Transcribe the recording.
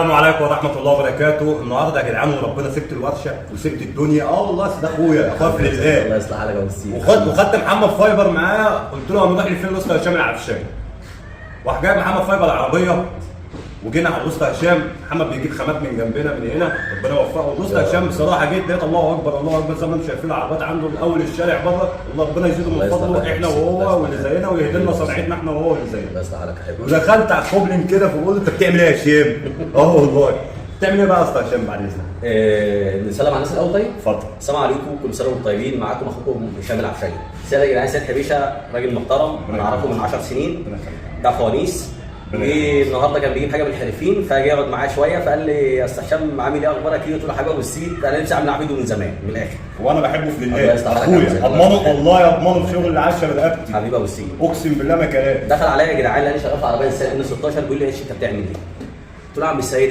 السلام عليكم ورحمة الله وبركاته. النهارده يا جدعان وربنا سبت الورشة وسبت الدنيا. والله أصل ده اخويا، اخويا في الله الله. يصلح حالك يا ابو السيد. وخدت محمد فايبر معاه، قلت له هنروح لفين؟ الاسطى هشام العفشاوي. وراح جايب محمد فايبر العربية وجينا على الاسطى هشام. محمد بيجيب خامات من جنبنا من هنا، ربنا يوفقه. الاسطى هشام بصراحة جيت لقيت الله اكبر الله اكبر، زي ما انتم شايفين العربيات عنده من اول الشارع بره. الله ربنا يزيده الله من يصلح فضله حالك يا احنا أبو السيد. الله وهو يصلح واللي حالك. زينا ويهدي لنا صنعتنا احنا وهو واللي زينا. الله يصلح حالك يا حبيبي. ودخلت على الكوبلين كده فبقول له انت بتعمل ايه يا هشام؟ اه والله بتعمل ايه بقى يا اسطى هشام بعد اذنك؟ نسلم على الناس الاول طيب؟ اتفضل. السلام عليكم، كل سنة وانتم طيبين. معاكم اخوكم هشام العفشاوي. سيد يا جدعان، سيد حبيشه راجل محترم، انا اعرفه من 10 سنين، ربنا يخليك. بتاع فوانيس. ربنا يخليك. والنهارده كان بيجيب حاجة من الحريفين، فجاي يقعد معاه شوية فقال لي يا استاذ هشام عامل ايه، اخبارك ايه؟ قلت له حبيبي ابو السيد، انا نفسي اعمل معاه فيديو من زمان من الاخر. وانا بحبه في الله لله يصلح حالك يا اخويا، أبو زيد. اضمنه والله، اضمنه في شغل العشاء برقبتي. حبيبي ابو السيد. اقسم بالله ما كلام. دخل عليا يا جدعان لاني شغال في عربية السنة 16، بيقول لي ايش انت بتعمل ايه؟ قلت له يا عم السيد